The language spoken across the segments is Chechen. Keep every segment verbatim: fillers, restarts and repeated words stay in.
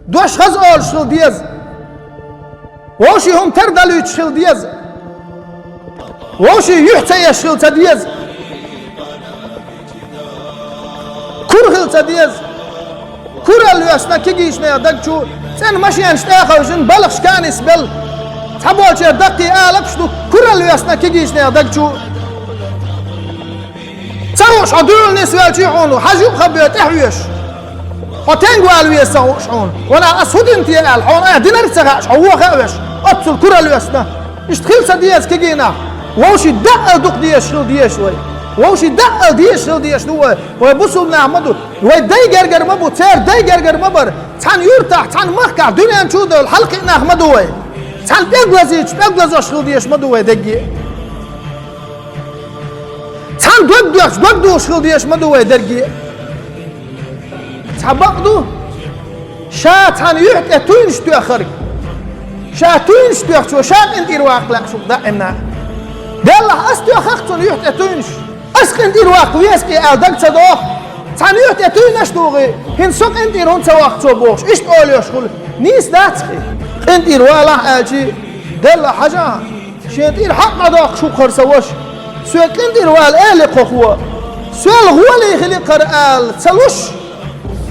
Дош хаза олуш хила деза. Вовшийн хӀума тардалуьйтуш хила деза. Вовшийн юьхь ца еш хила ца деза. Кура хила ца деза. Куралла йоьссина кегийчу нехан даг чу, цӀена машенаш тӀехьа хевшина, балхаш канис белла, цхьаболчеран даккхий алапаш ду, куралла йоьссина кегийчу нехан даг чу. Ца хууш хьо дуьйна нисвелчий хьуна, хьажа юкъа хабе тӀехьоьшу. Хьо тенга вала веза ца хууш хьуна. Ванах, ас хӀун дина те аьлла, хьуна айхьа динарг ца хаьаш, хьо вон хаьа веш, оццул куралла йоьссина. Иштта хила ца деза кегий нах. Вовшийн даъал дукха дезаш хила дезаш вай. Вовшийн даъал дезаш хила дезаш ду вай. Вай бусулба нах ма ду. Вай дай гергара ма бу, церан дай гергара ма бара. Цхьана юьртахь, цхьана махкахь, дуьнен чу а девлла, хьалакхиъна нах ма ду вай. Цхьана пӀелг лазийча, пӀелг лазош хила дезаш ма ду вай дерриге а. Цхьана дог доьхча, дог духуш хила дезаш ма ду вай дерриге а. Цхьа бакъ ду, ша цхьана юьхь тӀе туьйнаш тоьхнарг. Ша туьйнаш тоьхчо, ша къинтӀера ваккха лаьа шух даимна. Деллахь, ас тоьхнарг цунна юьхь тӀе туьйнаш. Ас къинтӀера ваккха веза-кх аьлла даг ца доху. Цхьана юьхь тӀе туьйнаш тухий, хӀинца со къинтӀера хӀунда ца ваккха цо бохуш, иштта олуш хуьлу. Нийса дац-кх и. КъинтӀера валахь аьлчи, деллахь, хьажахь. Шен тӀера хьакъ дӀадоккхуш ву-кх хӀара сан ваша. Соьга къинтӀера вала элира-кх хӀокхо. Соьлла гӀоле хили-кх хӀара ала ца луш,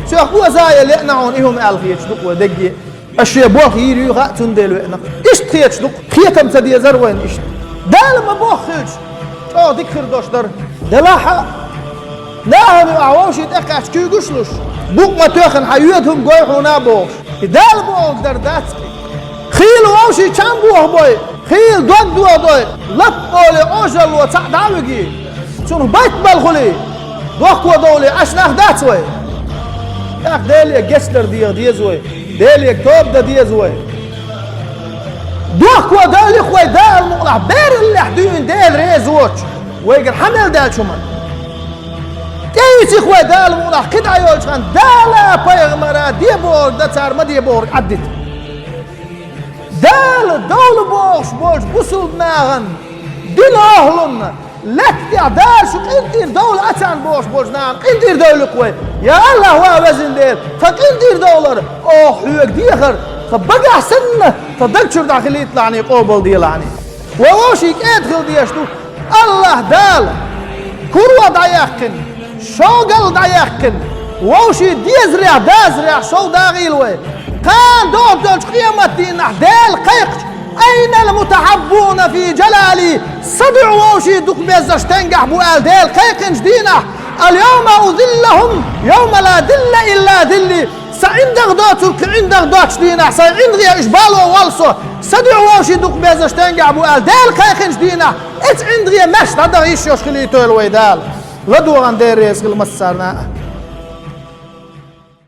соьх оза а леана хьуна и хӀума аьлла хеташ ду-кх вай дерриге а. Ас шен болх йийр ю хаьа, цундела веана-кх. Иштта хеташ ду-кх, кхетам ца дезара вайна иштта. Дала ма боххуьйтуш, чӀогӀа дика хир долуш дара. Делахь а, нахана юкъахь вовшийн тӀекхаьчча куьйгаш а луш, букъ ма тоьхна, хьан йоьду хӀума гой хьуна а бохуш. И Дала бохург дар дац-кх и. Хийла вовшийн чам бохабой, хийла дог дохадой, лап олий Ӏожалло цхьаъ дӀа а вигий, цунах байтбала хуьлий, дохко довлий Ӏаш нах дац вай. ТӀаккха Деле гечдар деха деза вай, Деле тоба дан деза вай. Дохко довлий-кх вай Дала мукъалахь, бераллехь дуьйна Дела реза воцуш, вайгара хьан мел даьллачу хӀуманна. ТӀеийци-кх вай Дала мукъалахь, кхин дӀа йолчу ханна Дала, пайхамара де бохург дан, цара ма де бохург Ӏаддита. Дала довла бохуш болчу бусулба нахана, динан охӀлунна, лаьтта тӀехь Дала шу къинтӀера довла а царна бохуш болчу нахана къинтӀера довлий-кх вай. Я АллахӀ, ва Везан Дела, тхан къинтӀера довлар оха хьоьга дехар тхан багахь санна тхан даг чуьра дӀахилийталахьаний, къобалделахьаний. Вай вовшийн кӀеда хила дезаш ду. АллахӀ Дала куро дӀаяьккхина, шовгал дӀаяьккхина, вовшийн дезарехь, дазарехь шов дагӀийла вай. Кхана догӀу долчу къематдийнахь Дела кхайкхича: «أين المتحابون في جلالي؟» Са дуьхьа вовшийн дукха беззарш стенгахь бу аьлла Дела кхайкхинчу дийнахь: «اليوم أظلهم يوم لا ظل إلا ظلي». Сан ӀиндагӀ доцург кхин ӀиндагӀ доцучу дийнахь, сайн ӀиндагӀе уьш бало воллу со, са дуьхьа вовшийн дукха беззарш стенгахь бу аьлла Дела кхайкхинчу дийнахь, оцу ӀиндагӀе маьрша дӀадаха йиш йолуш хилийта йойла вай Дала. ЛадогӀарна Дела реза хила массарна а.